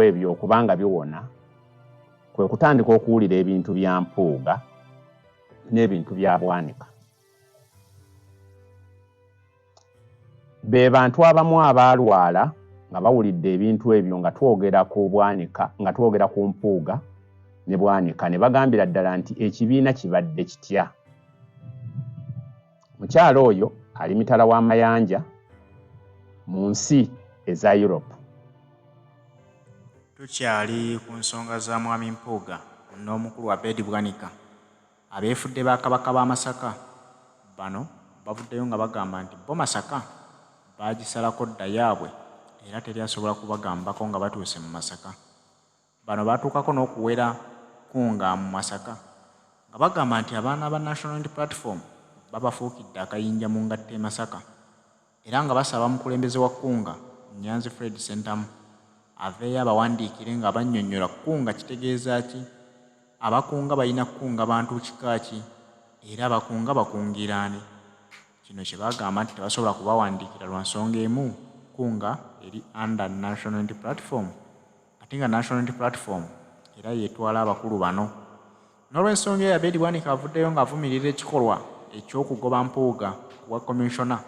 ebyo okuba nga biwona, kwe kutandika okuwulira ebintu bya Mpuuga n'ebintu bya Bwanika. Be bantu abamu abaalwala nga bawulidde ebintu ebyo nga twogera ku Bwanika, nga twogera ku Mpuuga ne Bwanika ne bagambira ddala nti ekibiina kibadde kitya. Mukyala oyo ali mitala wa mayanja mu nsi eza Europe. Tukyali ku nsonga za Mwami Mpuuga n'omukulu Abed Bwanika abeefudde ba Kabaka ba Masaka. Bano bavuddeyo nga bagamba nti bo Masaka baagisalako dda yaabwe era teri asobola kubagambako nga batuuse mu Masaka. Bano baatuukako n'okuwera Kunga mu Masaka nga bagamba nti abaana ba National Unity Platform babafuukidde akayinja mu ngatto e Masaka era nga basaba mukulembeze wa Kunga, Nyanzi Fred Ssentamu aveeyo abawandiikire ng'abannyonnyola Kunga kitegeeza ki, abakunga balina kukunga bantu kika ki era abakunga bakungira ani? Kino kye bagamba nti tebasobola kubawandiikira lwa nsonga emu Kunga eri under National Unity Platform ate nga National Unity Platform era y'etwala abakulu bano. N'olwensonga eyo Abed Bwanika avuddeyo ng'avumirira ekikolwa eky'okugoba Mpuuga ku bwa Commissioner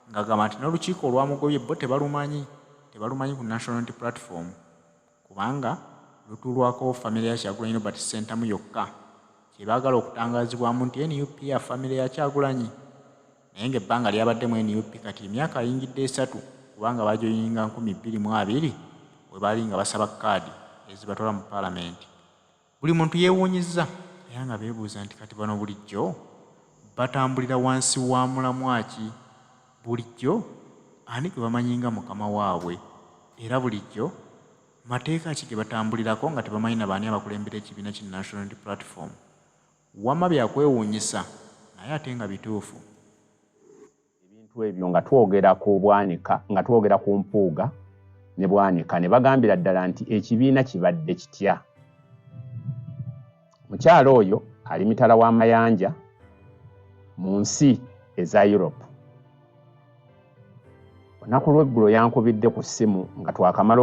ng'agamba nti n'olukiiko olwamugobye bo tebalumanyi tebalumanyi ku National Unity Platform kubanga lutuulwako famire ya Kyagulanyi Robert Ssentamu yokka kye baagala okutangaazibwamu nti nup ya famire ya Kyagulanyi naye ng'ebbanga ly'abadde mu nup kati emyaka ayingidde esatu kubanga baajoyininga 2020 we baali nga basaba kkaadi ezibatwala mu palamenti. Buli muntu yeewuunyizza era nga beebuuza nti kati bano bulijjo batambulira wansi wa mulamwa ki? Bulijjo ani gwe bamanyi nga mukama waabwe? Era bulijjo mateeka ki ge batambulirako nga tebamanyi na baani abakulembera ekibiina ki National Unity Platform? Wamma bya kwewuunyisa naye ate nga bituufu. Ebintu ebyo nga twogera ku Bwanika, nga twogera ku Mpuuga ne Bwanika ne bagambira ddala nti ekibiina kibadde kitya. Mukyala oyo ali mitala wa mayanja mu nsi eza Europe. Olunaku lw'eggulo yankubidde ku ssimu nga twakamala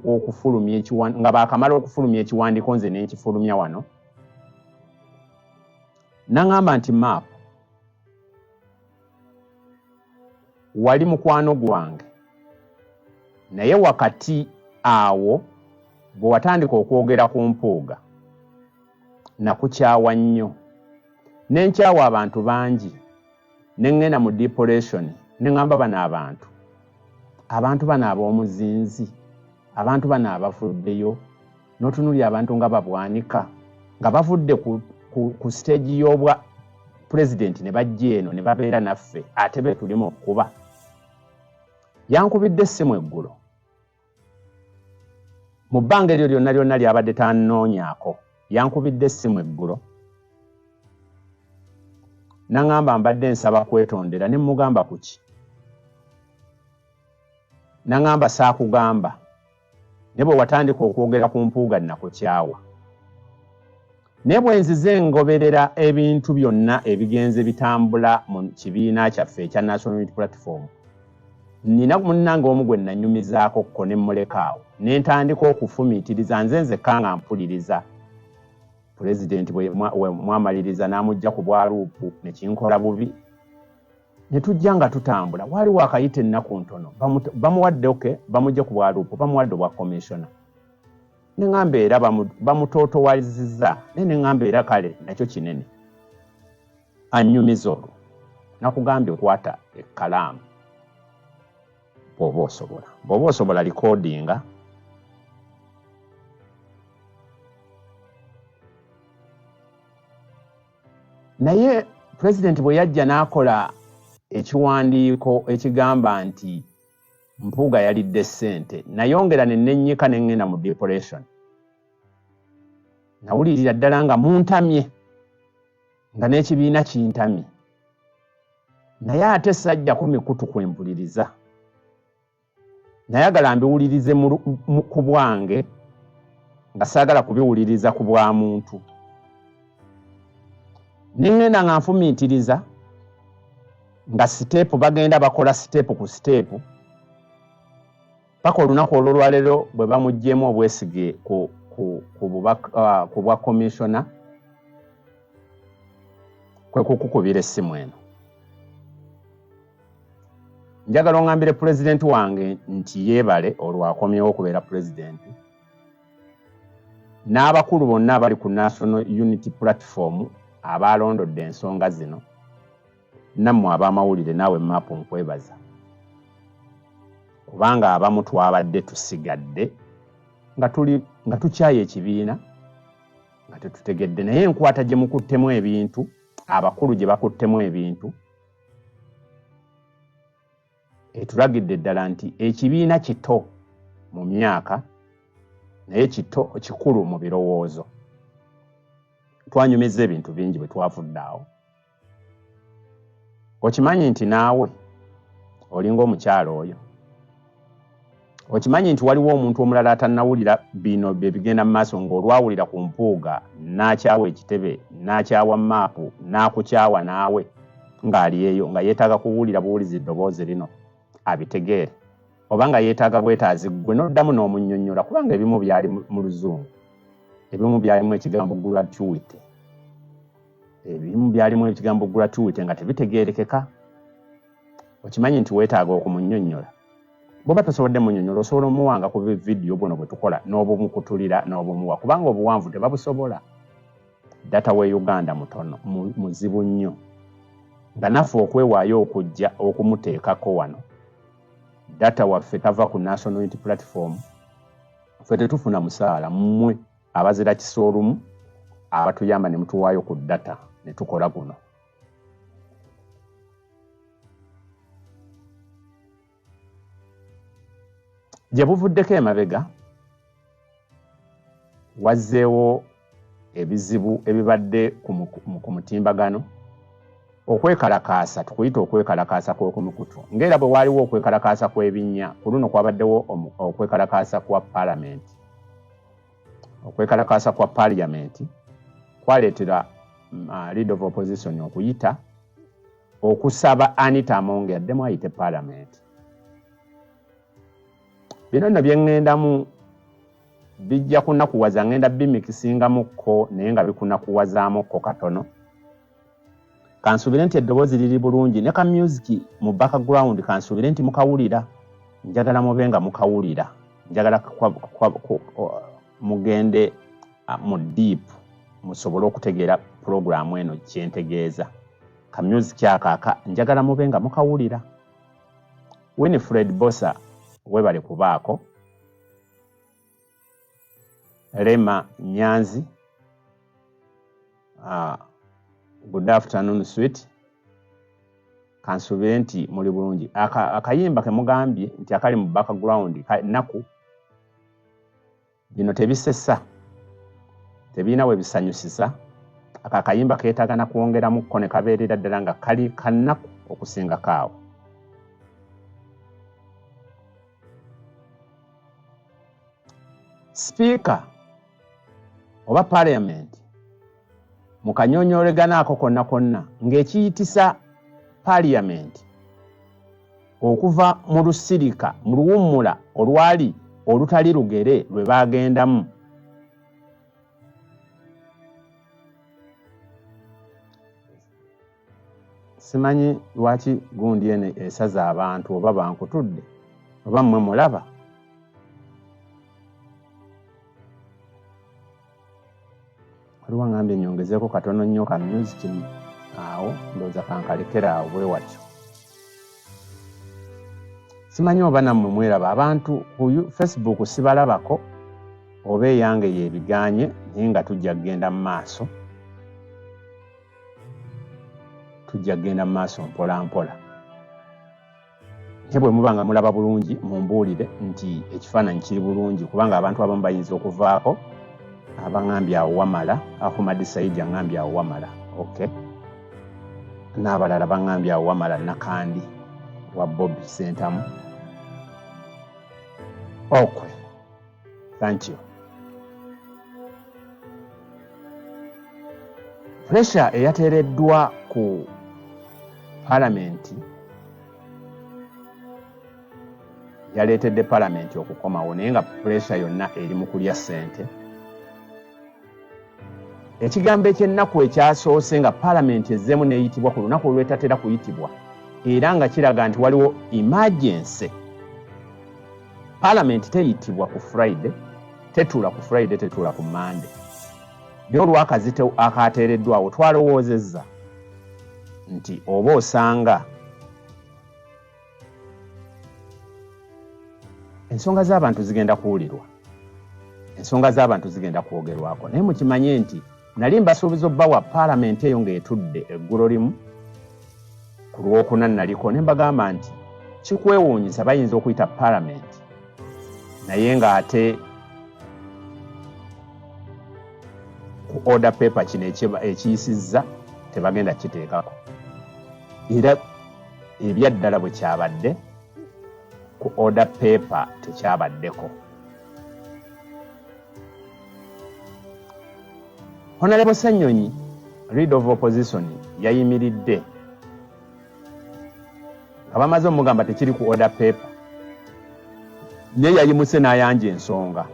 okufulumya nga baakamala okufulumya ekiwandiiko nze ne nkifulumya wano. N'aŋŋamba nti, Map, wali mukwano gwange, naye wakati awo bwe watandika okwogera ku Mpuuga, nakukyawa nnyo. Ne nkyawa abantu bangi, ne ŋŋenda mu dipoleshoni, ne ŋŋamba bano abantu, abantu bano ab'omuzinzi, abantu bano abavuddeyo, n'otunuulira abantu nga Babwanika nga bavudde ku, ku, ku siteegi y'obwa pulezidenti ne bajja eno ne babeera naffe ate be tuli mu kkuba. Yankubidde essimu eggulo mu bbanga eryo lyonna lyonna lyabadde tannoonyaako. Yankubidde essimu eggulo naŋamba mbadde nsaba kwetondera ne mmugamba kuki? Naŋamba saakugamba Naye bwe watandika okwogera ku Mpuuga nnakukyawa. Naye bwe nzize ngoberera ebintu byonna ebigenze bitambula mu kibiina kyaffe ekya National Unity Platform, nnina munnange omu gwe nnanyumizaako kko ne mmuleka awo ne ntandika okufumiitiriza nze nzekka nga mpuliriza. Pulezidenti bwe mwamaliriza n'amuggya ku bwaluupu ne kinkola bubi. Ne tujja nga tutambula, waali waakayita ennaku ntono, bamuwadde oke, bamugye ku bwaluupu, bamuwadde obwa commissioner. Ne ŋŋamba era bamutootowazizza, naye ne ŋŋamba era kale nakyo kinene. Annyumiza olwo. Nakugambye kwata ekkalaamu bw'oba osobola. Bw'oba osobola likodinga. Naye pulezidenti bwe yajja n'akola ekiwandiiko ekigamba nti Mpuuga yalidde ssente, nayongera ne nennyika ne ŋŋenda mu depression. Nawulirira ddala nga muntamye, nga n'ekibiina kintamye. Naye ate sajjako mikutu kwe mpuliriza. Nayagala mbiwulirize ku bwange nga saagala kubiwuliriza ku bwa muntu. Ne ŋŋenda nga nfumiitiriza nga siteepu bagenda bakola siteepu ku siteepu. Paka olunaku olwolwaleero bwe bamuggyemu obwesige ku, ku, ku, bubaka, ku bwa komishona, kwe kukukubira essimu eno. Njagala ongambire pulezidenti wange nti yeebale olwo akomyewo okubeera pulezidenti, n'abakulu bonna abali ku National Unity Platform abaalondodde ensonga zino, nammwe ab'amawulire, naawe maapu nkwebaza, kubanga abamu twabadde tusigadde nga tuli nga tukyaye ekibiina nga tetutegedde, naye enkwata gye mukuttemu ebintu, abakulu gye bakuttemu ebintu, etulagidde ddala nti ekibiina kito mu myaka naye kito kikulu mu birowoozo. Twanyumiza ebintu bingi bwe twavudde awo. Okimanyi nti naawe olinga omukyala oyo? Okimanyi nti waliwo omuntu omulala atannawulira bino bye bigenda mu maaso, ng'olwawulira ku Mpuuga n'akyawa ekitebe, n'akyawa maapu, n'akukyawa naawe ng'ali eyo, nga yeetaaga kuwulira buwulizi ddoboozi lino abitegeere, oba nga yeetaaga bwetaazi ggwe n'oddamu n'omunnyonnyola, kubanga ebimu byali mu Luzungu, ebimu byalimu ekigambo gratuity, ebimu byalimu ekigambo gratuity nga tebitegeerekeka. Okimanyi nti weetaaga okumunnyonnyola? Bw'oba tosobodde munnyonnyola, osobola omuwanga ku vidiyo buno bwe tukola n'obumukutulira n'obumuwa, kubanga obuwanvu tebabusobola. Data we Uganda mutono, muzibu nnyo, nga naffe okwewaayo okujja okumuteekako wano. Data waffe tava ku National Unity Platform, ffe tetufuna musaala. Mmwe abazira kisa olumu abatuyamba ne mutuwaayo ku data ne tukola guno. Gye buvuddeko emabega wazzeewo ebizibu ebibadde ku mutimbagano, okwekalakaasa, tukuyita okwekalakaasa kw'okumukutu, ng'era bwe waaliwo okwekalakaasa kw'ebinnya, ku luno kwabaddewo okwekalakaasa kwa paalamenti. Okwekalakaasa kwa paaliyamenti kwaleetera leader of opposition okuyita okusaba Anita Among addemu ayite paalamenti. Bino nno bye ŋŋendamu bijja kunakuwaza, ŋŋenda bimikisingamukko naye nga bikunakuwazaamukko katono. Kansuubire nti eddoboozi liri bulungi ne ka music mu background, kansuubire nti mukawulira. Njagala mube nga mukawulira, njagala mugende mu deep musobole okutegeera pulogulaamu eno kyentegeeza. Ka music ako aka njagala mube nga mukawulira. Winifred Bosa, webale kubaako. Lema Nyanzi, good afternoon sweet, kansuubire nti muli bulungi. Akayimba kemugambye nti akali mu background naku, bino tebisesa, tebirina we bisanyusisa. Ako akayimba keetaaga na kwongeramukko ne kabeerera ddala nga kali kannaku okusingako awo. Sipiika oba parliament mu kanyonyolegano ako konna konna ng'ekiyitisa parliament okuva mu lusirika mu luwummula olwali olutali lugere lwe baagendamu, simanyi lwaki gundi eno esaza abantu, oba bankutudde oba mmwe mulaba. Waliwo ngambye nyongezeeko katono nnyo ka music awo, ndowooza kankalekera awo bwe watyo. Simanyi oba nammwe mweraba abantu ku Facebook, sibalabako oba eyange yeebiganye, naye nga tujja kugenda mu maaso, tujja kugenda mu maaso mpola mpola. Naye bwe muba nga mulaba bulungi mumbuulire nti ekifaananyi kiri bulungi, kubanga abantu abamu bayinza okuvaako abaŋambye awo wamala. Ahumadi Saidi aŋambye awo wamala, okay, n'abalala baŋambye awo wamala. Nakandi wa Bobi Sentamu, okwe, thank you. Pressure eyateereddwa ku palamenti Yaleetedde palamenti okukomawo, naye nga puresha yonna eri mu kulya ssente. Ekigambo eky'ennaku ekyasoose nga palamenti ezzeemu n'eyitibwa ku lunaku olwetatera kuyitibwa, era nga kiraga nti waliwo emergency. Palamenti teyitibwa ku Friday, tetuula ku Friday, tetuula ku Monday, naye olw'akazito akaateereddwawo twalowoozezza nti oba osanga ensonga z'abantu zigenda kuwulirwa, ensonga z'abantu zigenda kwogerwako. Naye mukimanye nti nali mbasuubiza obbawa paalamenti eyo ng'etudde eggulo limu ku Lwokuna, naliko ne mbagamba nti kikwewuunyisa bayinza okuyita paalamenti naye ng'ate ku order paper kino ekiyisizza tebagenda kiteekako. Era ebyaddala bwe kyabadde ku order paper tekyabaddeko. Honorable Ssenyonyi, leader of opposition, yayimiridde nga bamaze omugamba tekiri ku order paper, naye yayimuse n'ayanja ensonga.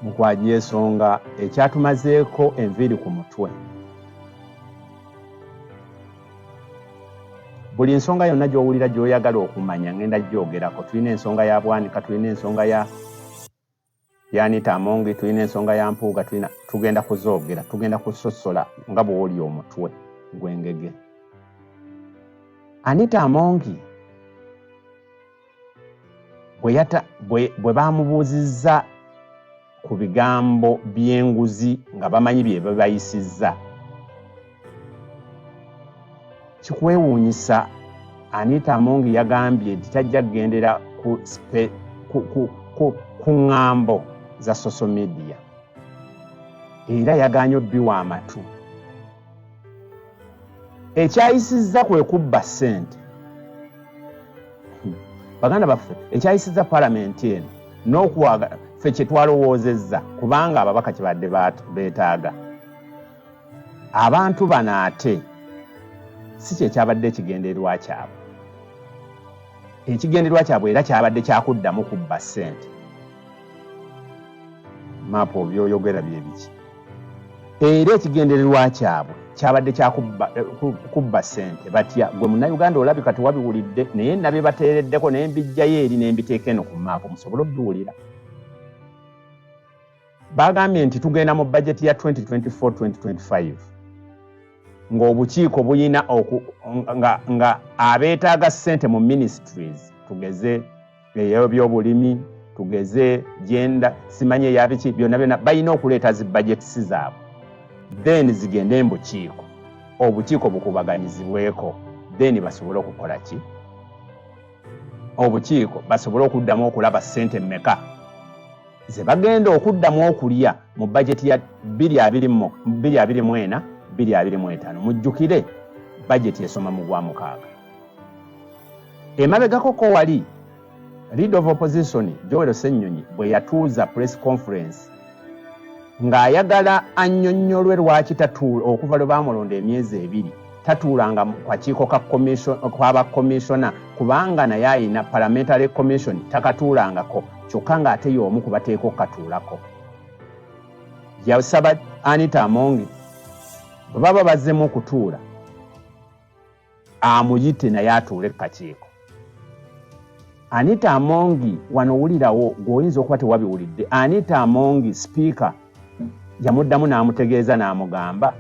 Mu kwanja ensonga ekyatumazeeko enviiri ku mutwe, buli nsonga yonna gy'owulira gy'oyagala okumanya ngenda gyogerako. Tulina ensonga ya Bwanika, tulina ensonga ya Anita Amongi, tulina ensonga ya Mpuuga, tulina, tugenda kuzoogera, tugenda kusosola nga bw'oli omutwe gw'engege. Anita Amongi bwe baamubuuzizza ku bigambo by'enguzi nga bamanyi bye babayisizza, kikwewuunyisa Anita Amongi yagambye nti tajja kugendera ku ŋŋambo za social media, era yagaanye obbiwa amatu. Ekyayisizza kwe kubba ssente. Baganda baffe, ekyayisizza palamenti eno n'okuwaga ffe kye twalowoozezza, kubanga ababaka kye badde beetaaga abantu bano, ate si kye kyabadde ekigendererwa kyabwe. Ekigendererwa kyabwe era kyabadde kyakuddamu kubba ssente. Maapu byoyogera bye biki? Era ekigendererwa kyabwe kyabadde kyakubba ssente. Batya gwe Munnayuganda olabika tewabiwulidde, naye nabibateereddeko ne mbijjayo eri ne mbiteeka eno ku maapu musobole obiwulira. Bagambye nti tugenda mu bajeti ya 2024-2025 ng'obukiiko buyina nga abeetaaga ssente mu ministries, tugeze ey'ebyobulimi, tugeze gender, simanyi eyabiki, byonna byonna balina okuleeta zi budgets zaabwe, then zigende mu bukiiko, obukiiko bukubaganyizibweko, then basobole okukola ki? Obukiiko basobole okuddamu okulaba ssente mmeka ze bagenda okuddamu okulya mu bajeti ya 2024 2025. Mujjukire bajeti esoma mu gwa mukaaga. Emabegako ko wali leader of opposition Joel Ssenyonyi bwe yatuuza press conference ng'ayagala annyonnyolwe lwaki tatuula okuva lwe baamulonda emyezi 2 tatuulanga mu kakiiko ka kw'abakomishona, kubanga naye ayina parliamentary commission takatuulangako, kyokka ng'ate y'omu ku bateeka okukatuulako. Yasaba Anita Amongi bwe baba bazzemu okutuula amuyite naye atuule ku kakiiko. Anita Amongi wano wulirawo, gw'oyinza okuba tewabiwulidde. Anita Amongi sipiika yamuddamu n'amutegeeza n'amugamba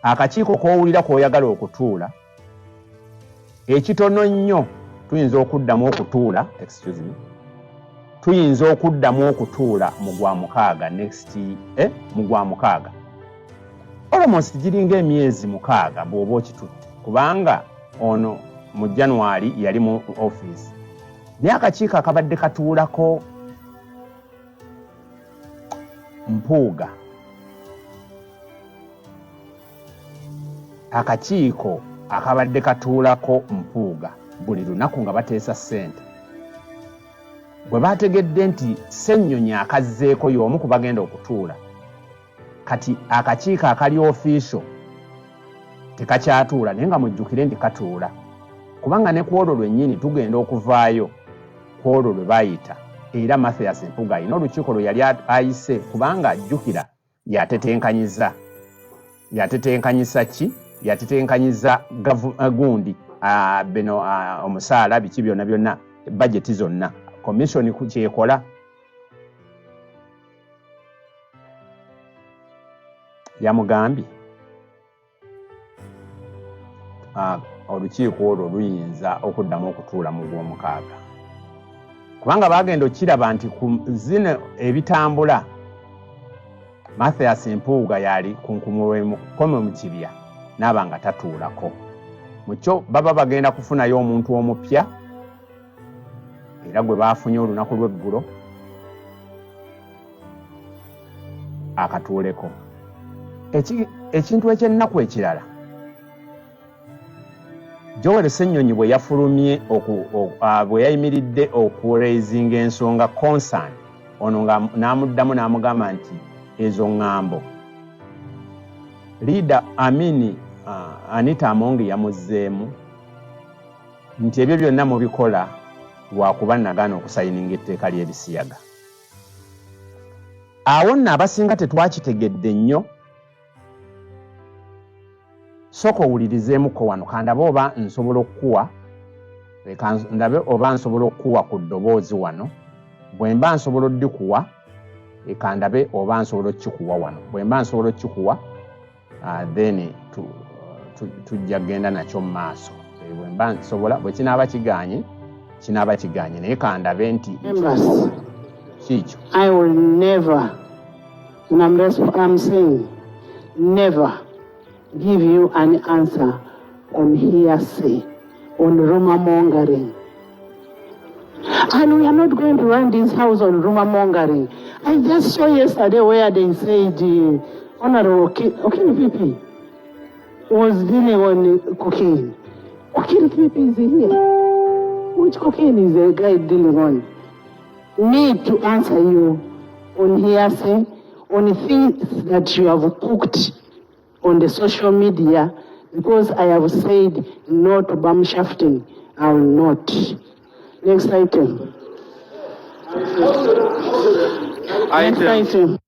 akakiiko k'owulira k'oyagala okutuula ekitono nnyo tuyinza okuddamu okutuula, excuse me, tuyinza okuddamu okutuula mu gwa mukaaga next, mu gwa mukaaga, almost giringa emyezi 6 bw'oba okitutte, kubanga ono mu January yali mu office. Naye akakiiko akabadde katuulako Mpuuga, akakiiko akabadde katuulako Mpuuga buli lunaku nga bateesa ssente, bwe bategedde nti Ssennyonyi akazzeeko y'omu ku bagenda okutuula, kati akakiiko akali official tekakyatuula, naye nga mujjukire nti katuula. Kubanga ne ku olwo lwennyini tugenda okuvaayo ku olwo lwe bayita, era Mathias Mpuuga alina olukiiko lwe yali ayise, kubanga ajjukira yatetenkanyiza, yatetenkanyisa ki? Yatetenkanyiza gundi bino omusaala biki byonna byonna, bajeti zonna, commission kyekola. Yamugambye olukiiko olwo luyinza okuddamu okutuula mu gw'omukaaga, kubanga baagenda okukiraba nti ku zino ebitambula Mathias Mpuuga yali ku nkumukome mu kibya n'aba nga tatuulako. Mu kyo baba bagenda kufunayo omuntu omupya, era gwe baafunye olunaku lw'eggulo akatuuleko. Ekintu eky'ennaku ekirala, Joel Ssenyonyi bwe yafulumye bwe yayimiridde okuraisinga ensonga concern, ono nga n'amuddamu n'amugamba nti ezo ŋŋambo. Leader Amini Anita Among yamuzzeemu nti ebyo byonna mubikola lwakuba nagaana okusayininga etteeka ly'ebisiyaga. Awo nno abasinga tetwakitegedde nnyo. Sooka owulirizeemukko wano, kandabe oba nsobola okukuwa, leka ndabe oba nsobola okukuwa ku ddoboozi wano. Bwe mba nsobola oddikuwa, leka ndabe oba nsobola okukikuwa wano. Bwe mba nsobola okukikuwa, then tujja kugenda nakyo mu maaso. Bwe mba nsobola, bwe kinaaba kigaanye, kinaaba kigaanye, naye kandabe nti kiikyo. I will never, and I'm saying never give you an answer on hearsay, on rumor mongering. And we are not going to run this house on rumor mongering. I just saw yesterday where they said Honorable Okili Pipi was dealing on cocaine. Okili Pipi is here. Which cocaine is the guy dealing on? Me to answer you on hearsay, on things that you have cooked on the social media, because I have said no to bomb shafting. I will not. Next item. Next item.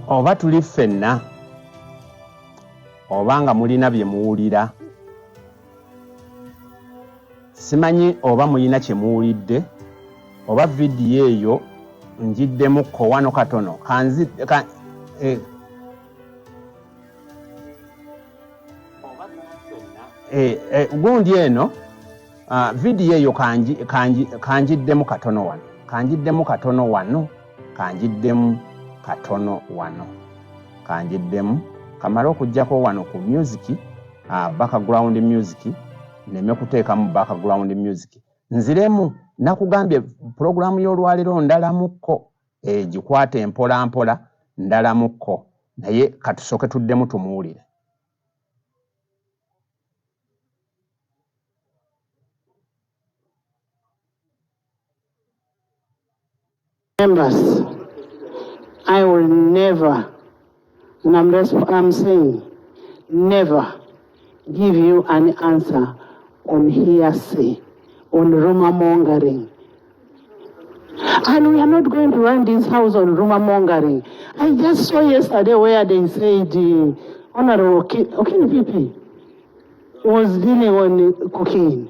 Oba tuli ffenna, oba nga mulina bye muwulira, simanyi oba mulina kye muwulidde, oba vidiyo eyo ngiddemukko wano katono. Gundi eno vidiyo eyo kangiddemu katono wano, kangiddemu katono wano, kangiddemu katono wano, kangiddemu kamale okuggyako wano ku music, background music, nneme kuteekamu background music. Nziremu nakugambye pulogulaamu y'olwaleero ndalamukko, gikwate mpola mpola ndalamukko, naye katusooke tuddemu tumuwulire. Members, I will never, and I'm saying never give you an answer on hearsay, on rumor mongering. And we are not going to run this house on rumor mongering. I just saw yesterday where they said Honorable Okili Pipi was dealing on cocaine.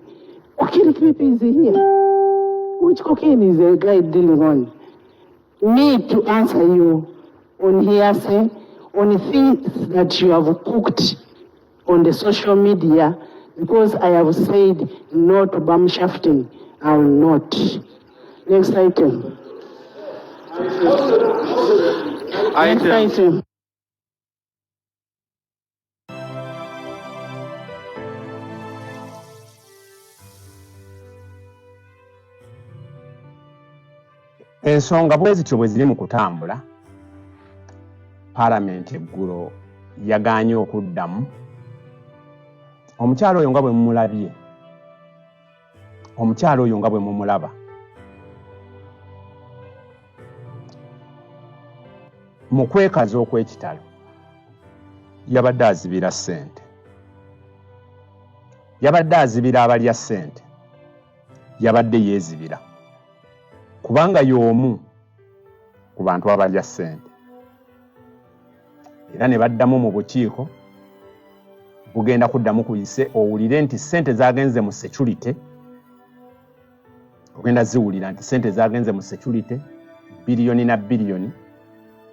Okili Pipi is here. Which cocaine is the guy dealing on? Me to answer you on hearsay, on things that you have cooked on the social media, because I have said no to bomb shafting. I will not. Next item. Next item. Ensonga bwe zityo bwe ziri mu kutambula, Palamenti eggulo yagaanye okuddamu. Omukyala oyo nga bwe mumulabye, omukyala oyo nga bwe mumulaba, mu kwekaza okw'ekitalo yabadde azibira ssente, yabadde azibira abalya ssente, yabadde yeezibira kubanga y'omu ku bantu abalya ssente. Era ne baddamu mu bukiiko bugenda kuddamu kuyise owulire nti ssente zagenze mu security, ogenda ziwulira nti ssente zagenze mu security biliyoni na biliyoni,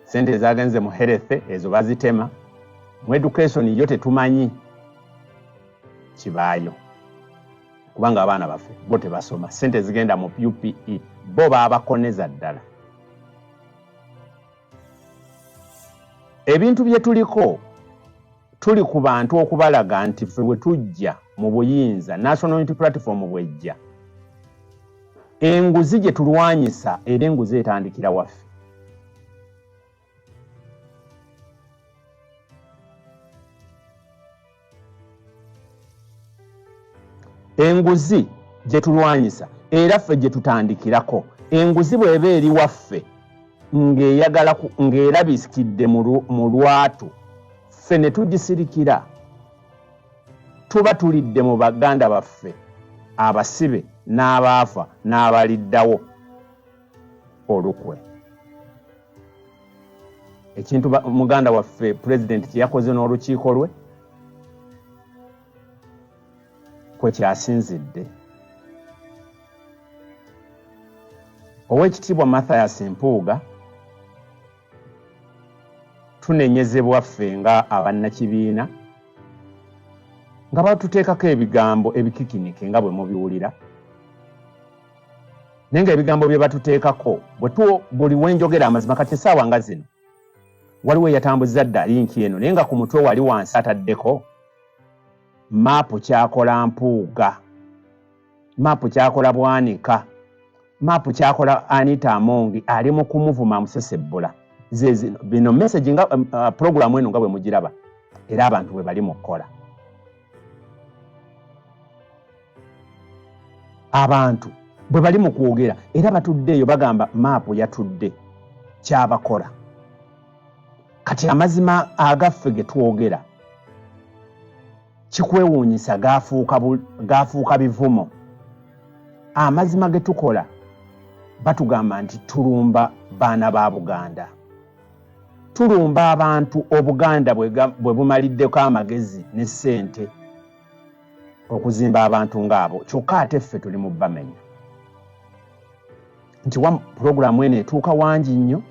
ssente zagenze mu health ezo bazitema, mu education yo tetumanyi kibaayo kubanga abaana baffe bo tebasoma, ssente zigenda mu UPE bo babakoneza ddala. Ebintu bye tuliko tuli ku bantu okubalaga nti ffe bwe tujja mu buyinza, National Unity Platform bwejja, enguzi gye tulwanyisa era enguzi etandikira waffe. Enguzi gye tulwanyisa era ffe gye tutandikirako. Enguzi bw'eba eri waffe ng'eyagala ng'erabisikidde mu lwatu, ffe ne tugisirikira, tuba tulidde mu baganda baffe abasibe n'abaafa n'abaliddawo olukwe. Ekintu muganda waffe pulezidenti kye yakoze n'olukiiko lwe kwe kyasinzidde. Oweekitiibwa Mathias Mpuuga, tunenyezebwa ffe nga abannakibiina nga batuteekako ebigambo ebikikinike nga bwe mubiwulira, naye nga ebigambo bye batuteekako buli wenjogera amazima kati essaawa nga zino waliwo eyatambuzza dda linki eno, naye nga ku mutwe wali wansi ataddeko maapu kyakola Mpuuga, maapu kyakola Bwanika, maapu kyakola Anita Amongi, ali mu kumuvuma amusesebbula. Zezino bino message nga programu eno nga bwe mugiraba era abantu bwe bali mu kukola. Abantu bwe bali mu kwogera era batudde eyo bagamba maapu yatudde kyabakola. Kati amazima agaffe ge twogera kikwewuunyisa gaafuuka bivumo. Amazima ge tukola batugamba nti tulumba baana ba Buganda, tulumba abantu Obuganda bwe bumaliddeko amagezi ne ssente okuzimba abantu ng'abo, kyokka ate ffe tuli mu bamenya. Nti wa pulogulaamu eno etuuka wangi nnyo,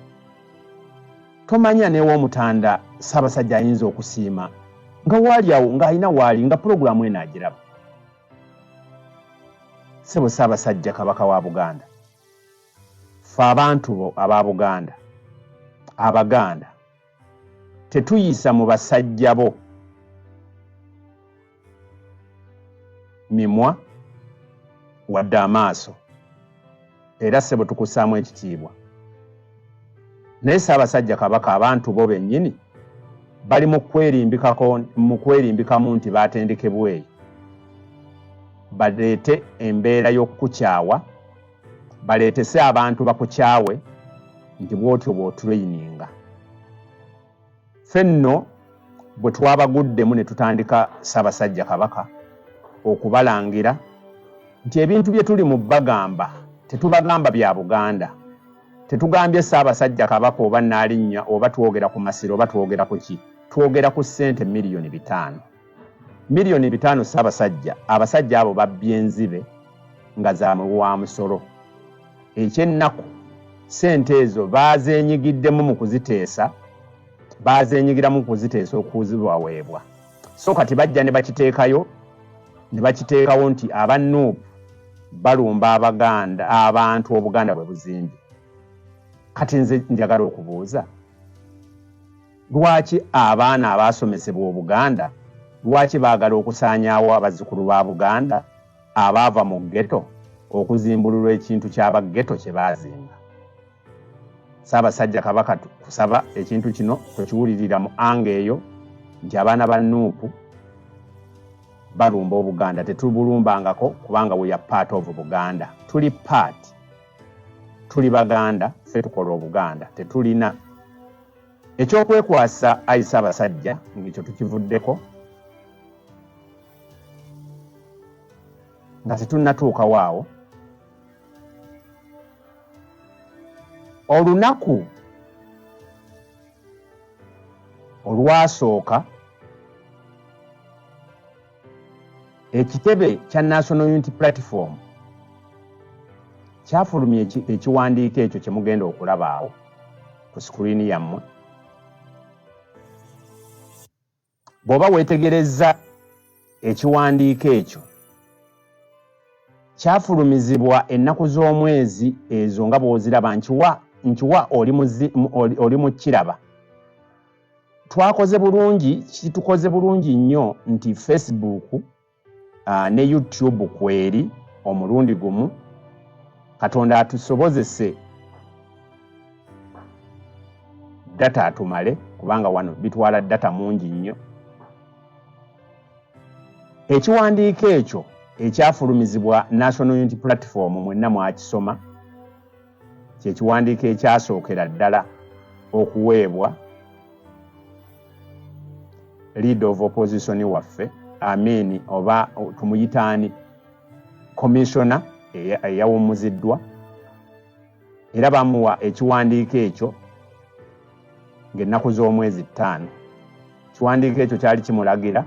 tomanya n'ew'Omutanda Ssaabasajja ayinza okusiima nga waali awo ng'alina waali nga pulogulaamu eno agiraba. Ssebo Ssaabasajja Kabaka wa Buganda, ffe abantu bo aba Buganda, Abaganda, tetuyisa mu basajja bo mimwa wadde amaaso, era ssebo tukussaamu ekitiibwa. Naye Ssaabasajja Kabaka, abantu bo bennyini bali mu kwerimbikamu nti baatendekebwa eyo baleete embeera y'okukukyawa, baleetese abantu bakukyawe nti bw'otyo bw'otureyininga. Ffe nno bwe twabaguddemu ne tutandika Ssaabasajja Kabaka okubalangira nti ebintu bye tuli mu bagamba tetubagamba bya Buganda, tetugambye Ssaabasajja Kabaka oba Nnaalinnya oba twogera ku Masiro oba twogera ku ki, twogera ku ssente 5,000,000. 5,000,000 Ssaabasajja, abasajja abo babbye nzibe nga za muwi wa musolo. Eky'ennaku ssente ezo baazeenyigiddemu mu kuziteesa, baazeenyigiramu mu kuziteesa okuzibaweebwa. So kati bajja ne bakiteekayo, ne bakiteekawo nti aba Nuupu balumba Abaganda, abantu Obuganda bwe buzimbye. Kati nze njagala okubuuza, lwaki abaana abaasomesebwa Obuganda, lwaki baagala okusaanyaawo abazzukulu ba Buganda abaava mu ghetto okuzimbululwa ekintu ky'aba ghetto kye baazimba? Ssaabasajja Kabaka, kusaba ekintu kino tokiwulirira mu anga eyo nti abaana ba Nuupu balumba Obuganda. Tetubulumbangako kubanga we are part of Buganda, tuli part, tuli Baganda, ffe tukola Obuganda, tetulina ekyokwekwasa. Ayi Ssaabasajja, ng'ekyo tukivuddeko nga tetunnatuukawo awo, olunaku olwasooka ekitebe kya National Unity Platform kyafulumya ekiwandiiko ekyo kye mugenda okulaba awo ku sikuriini yammwe. Bw'oba weetegerezza ekiwandiiko ekyo kyafulumizibwa ennaku z'omwezi ezo nga bw'oziraba, nkiwa nkiwa oli mu kiraba. Twakoze bulungi, kitukoze bulungi nnyo nti Facebook ne YouTube kweri omulundi gumu. Katonda atusobozese data atumale, kubanga wano bitwala data mungi nnyo. Ekiwandiiko ekyo ekyafulumizibwa National Unity Platform mwenna mwakisoma, kyekiwandiiko ekyasookera ddala okuweebwa leader of opposition waffe, Amin, oba tumuyitaani, commissioner eyawummuziddwa, era bamuwa ekiwandiiko ekyo ng'ennaku z'omwezi 5. Ekiwandiiko ekyo kyali kimulagira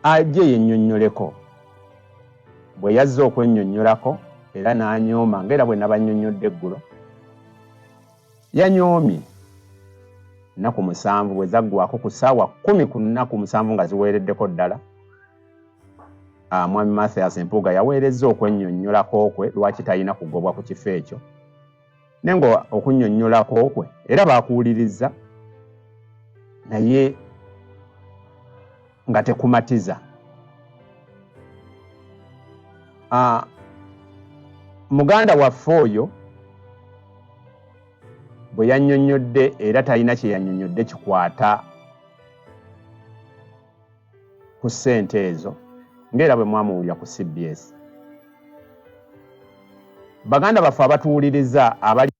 ajje yennyonnyoleko. Bwe yazze okwennyonnyolako era n'anyooma, ng'era bwe nabannyonnyodde eggulo, yanyoomye nnaku 7 bwe zaggwako ku ssaawa 10 ku nnaku 7 nga ziweereddeko ddala. Mwami Mathias Mpuuga yaweerezza okwennyonnyolako kwe lwaki talina kugobwa ku kifo ekyo, naye nga okunnyonnyolako kwe era baakuwuliriza naye nga tekumatiza. Muganda waffe oyo bwe yannyonnyodde, era talina kye yannyonnyodde kikwata ku ssente ezo, ng'era bwe mwamuwulira ku CBS. Baganda baffe abatuwuliriza abali